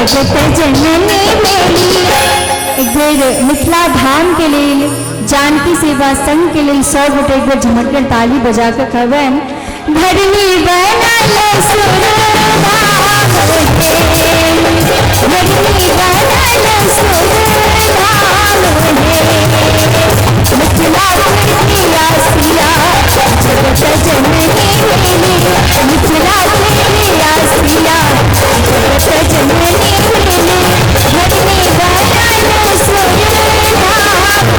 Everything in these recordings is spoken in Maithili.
जगत जननी भेली। एक बेर मिथिला धाम के लेल, जानकी सेवा संघ के लेल सब गोटे एक बेर झमटगर ताली बजा के कहबनि, धरनी बनल सुरधाम हे, धरनी बनल सुरधाम हे, मिथिला के सिया जगत जननी भेली, मिथिला के सिया जगत जननी भेली, धरनी बनल सुरधाम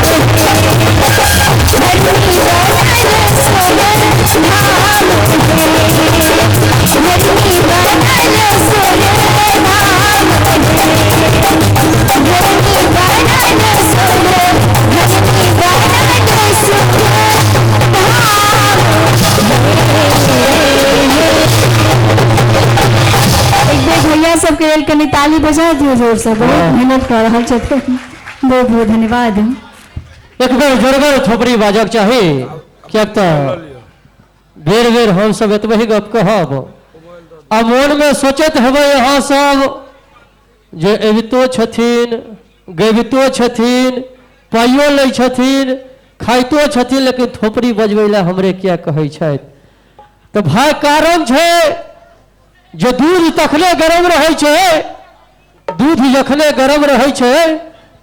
हे, धरनी बनल सुरधाम हे, धरनी बनल सुरधाम हे, धरनी बनल सुर, धरनी बनल सुरधाम हे। एक बेर भैया सबके लेल कनि ताली बजा दियौ जोर से, बहुत मेहनत कऽ रहल छथिन, बहुत बहुत धन्यवाद। एक बेर जोरगर थोपड़ी बाजक चाही, किएक तऽ बेर बेर हमसब एतबे ही गप कहब आ मोनमे सोचैत हेबै अहाँ सब जे अबितो छथिन, गबितो छथिन, पाइयो लै छथिन, खाइतो छथिन, लेकिन थोपड़ी बजबै लए हमरे किया कहै छथि। तऽ भाय कारण छै जे दूध तखने गरम रहै छै, दूध जखने गरम रहै छै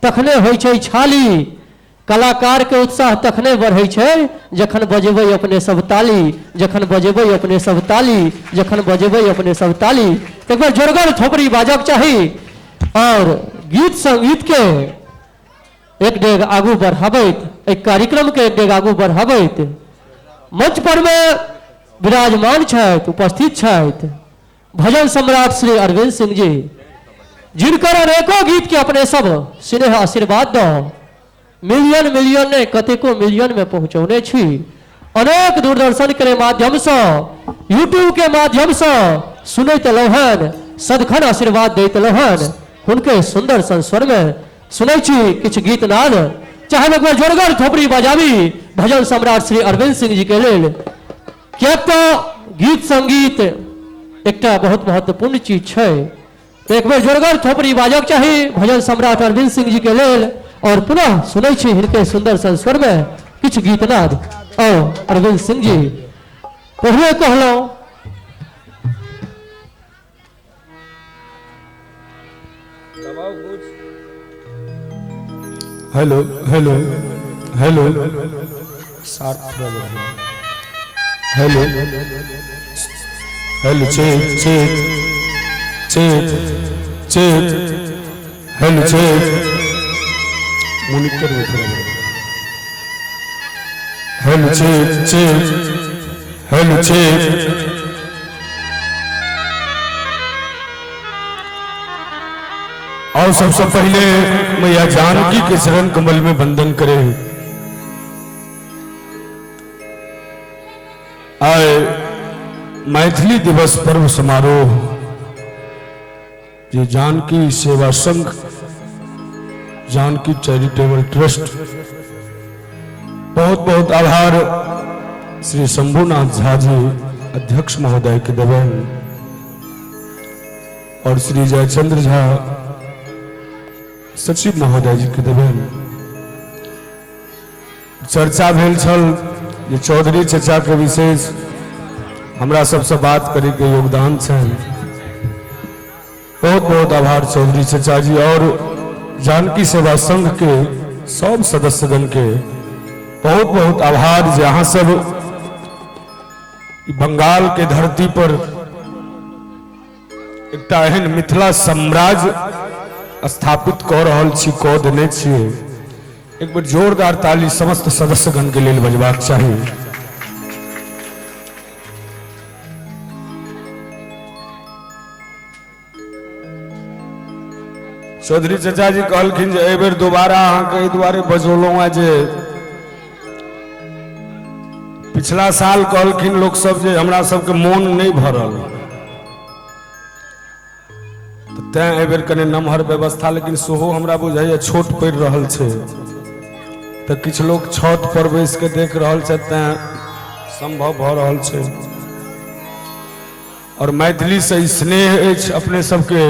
तखने होइ छै छाली। कलाकार के उत्साह तखने बढ़ै छै जखन बजेबै अपने सब ताली, जखन बजेबै अपने सब ताली, जखन बजेबै अपने सब ताली। तऽ एक बेर जोरगर थोपड़ी बाजक चाही और गीत संगीत के एक डेग आगू बढ़ाबैत, एहि कार्यक्रम के एक डेग आगू बढ़ाबैत मंच पर में विराजमान छथि, उपस्थित छथि भजन सम्राट श्री अरविंद सिंह जी, जिनकर अनेकों गीत के अपने सब स्नेह आशीर्वाद दऽ मिलियन मिलियन नहि कतेको मिलियन में पहुँचौने छी। अनेक दूरदर्शन के माध्यम से, यूट्यूब के माध्यम से सुनैत एलहुँ हन, सदखन आशीर्वाद दैत एलहुँ हन। हुनके सुंदर संस्वर में सुनै छी किछु गीत नाद। चाहे एक बेर जोरगर थोपड़ी बजाबी भजन सम्राट श्री अरविंद सिंह जी के लेल, किएक तऽ गीत संगीत एकटा बहुत महत्वपूर्ण चीज छै। तऽ एक बेर जोरगर थोपड़ी बाजक चाही भजन सम्राट अरविंद सिंह जी के लेल और पुनः सुनै छी हिनके सुंदर संस्वर में किछु गीत नाद। और अरविंद सिंह जी पहिले कहलहुँ hello hello hello hello hello check check check check hello check monitor में थोड़ा hello check check hello check. और सबसे पहले मैया जानकी के चरण कमल में वंदन करे आए मैथिली दिवस पर्व समारोह जे जानकी सेवा संघ, जानकी चैरिटेबल ट्रस्ट, बहुत बहुत आभार श्री शंभुनाथ झा जी अध्यक्ष महोदय के देवन और श्री जयचंद्र झा सचिव महोदय जी के देवन। चर्चा भेल छल जे चौधरी चचा के विशेष हमरा सबसे बात करे के योगदान छनि। बहुत बहुत आभार चौधरी चचा जी और जानकी सेवा संघ के सब सदस्यगण के बहुत बहुत आभार जे अहाँ सब बंगाल के धरती पर एकटा एहन मिथिला साम्राज्य स्थापित कऽ रहल छी, कऽ देने छियै। एक बेर जोरदार ताली समस्त सदस्यगण के लेल बजबाक चाही। चौधरी चचा जी कहलखिन जे एहि बेर दोबारा अहाँके एहि दुआरे बजौलहुँ हेँ जे पिछला साल कहलखिन लोक सब जे हमरा सबके मोन नहि भरल, तऽ तैं एहि बेर कने नमहर व्यवस्था, लेकिन सेहो हमरा बुझाइए छोट पड़ि रहल छै, तऽ किछु लोक छत पर बैस के देख रहल छथि, तैं संभव भऽ रहल छै। और मैथिली से स्नेह अछि अपने सबके।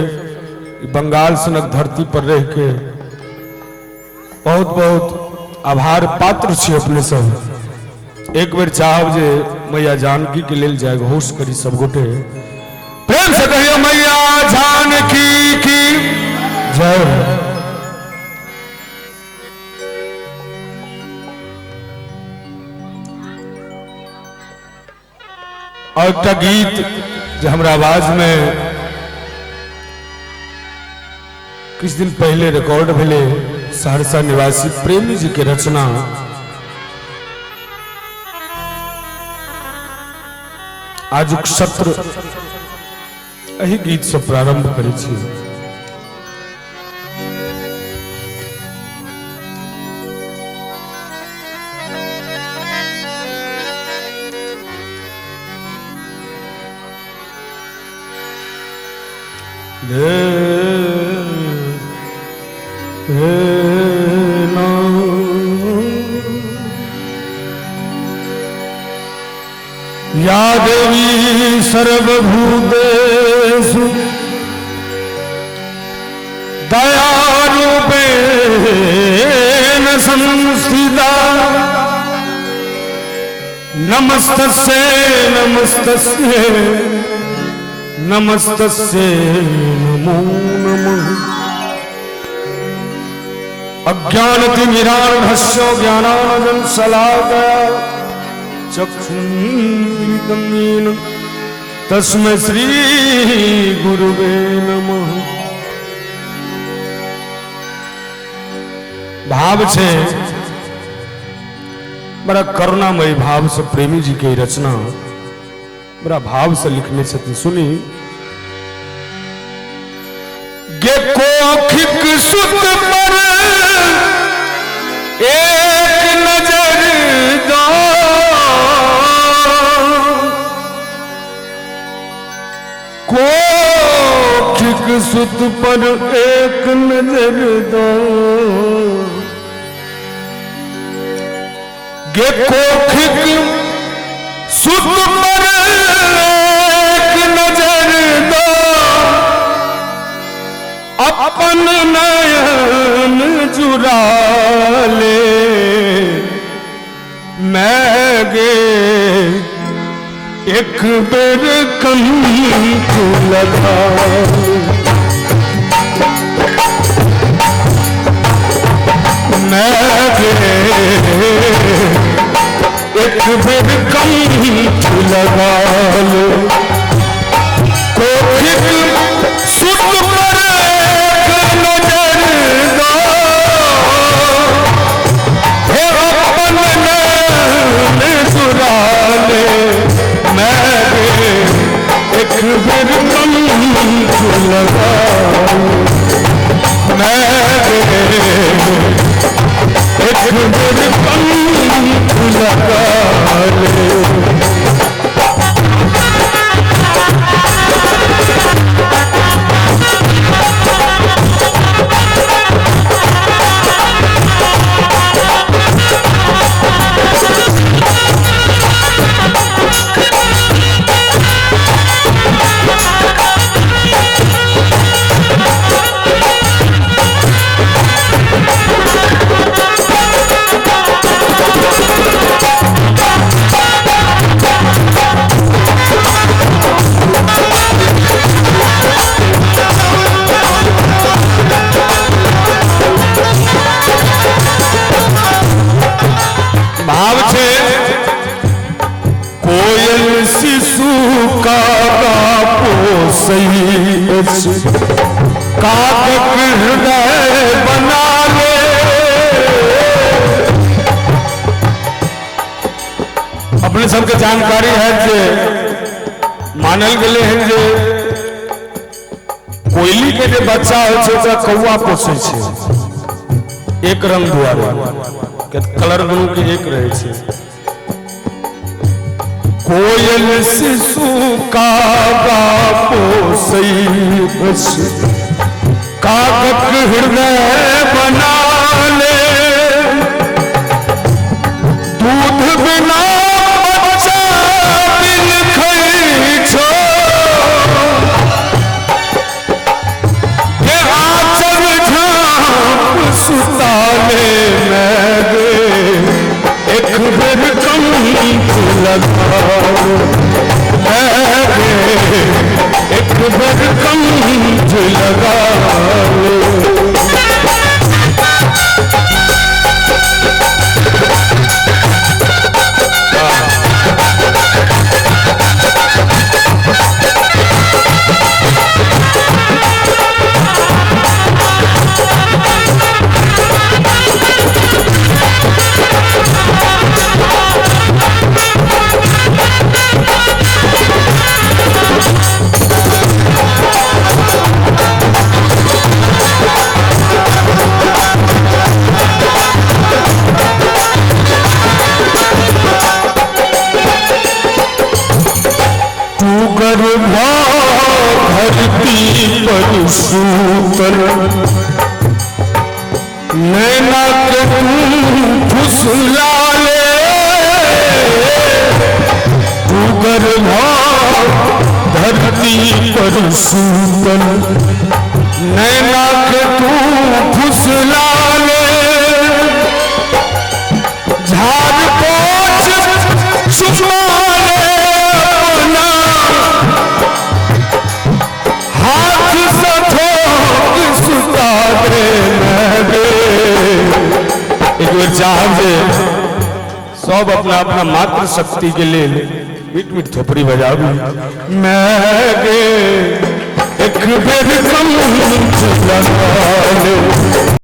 बंगाल सनक धरती पर रह के बहुत बहुत आभार पात्र छी अपने सब। एक बेर चाहब जे मैया जानकी के लेल जय घोष करी सब गोटे। प्रेम से कहियो मैया जानकी की जय। और एकटा गीत जे हमरा आवाज में किछु दिन पहले रिकॉर्ड भेले, सहरसा निवासी प्रेमी जी के रचना। आजुक सत्र एहि गीत से प्रारंभ करै छी। या देवी सर्वभूतेषु दयारूपेण संस्थिता नमस्तस्यै नमस्तस्यै नमस्तस्यै नमो नमः। अज्ञानतिमिरान्धस्य ज्ञानानंजन शलाकया चक्षुरुन्मीलितं येन तस्मै श्री गुरुवे नमः। भाव छे बड़ा करुणामयी भाव से प्रेमी जी के रचना बड़ा भाव से लिखने छथिन। सुनी गे कोखिक सुत पर एक नजर दो, कोखिक सुत पर एक नजर दो, गे कोखिक सुत पर एक नजर दो, अपन नयन जुरा ले मैं गे एक बेर कंठ लगा। मैं गे एक बेर कंठ लगा ले, कोखिक सुत पर एक नजर दो, हे अपन नैन चुरा ले मैं गे एक बेर कंठ लगा मैं गे एक बेर कंठ लगा ले। भाव छे कोयल शिशु का पोसई काकक हृदय बना ले। अपने सबके जानकारी है जे मानल गेले हैं जे कोयली के जे बच्चा होइ छै ओकरा कौआ पोसै छै, एक रंग दुआरे कलर दुनू के एक रहे छै। कोयल शिशु का पोसई काकक हृदय बना ले, दूध बिना बच्चा बिलखै छो, के लगा ले, एक बेर कंठ लगा ले। तू गर्भा धरती पर सूतल, नैना के तू फुसला ले। तू गर्भा धरती पर सूतल, नैना के तू फुसला ले। झाड़ पोछ छुपा ले अपना, हाथ से ठोक सुता दे मेरे। एक बेर चाहब जे सब अपना अपना मातृ शक्ति के लेल मीठ मीठ थोपड़ी बजाबी। मैं गे एक बेर कंठ लगा ले।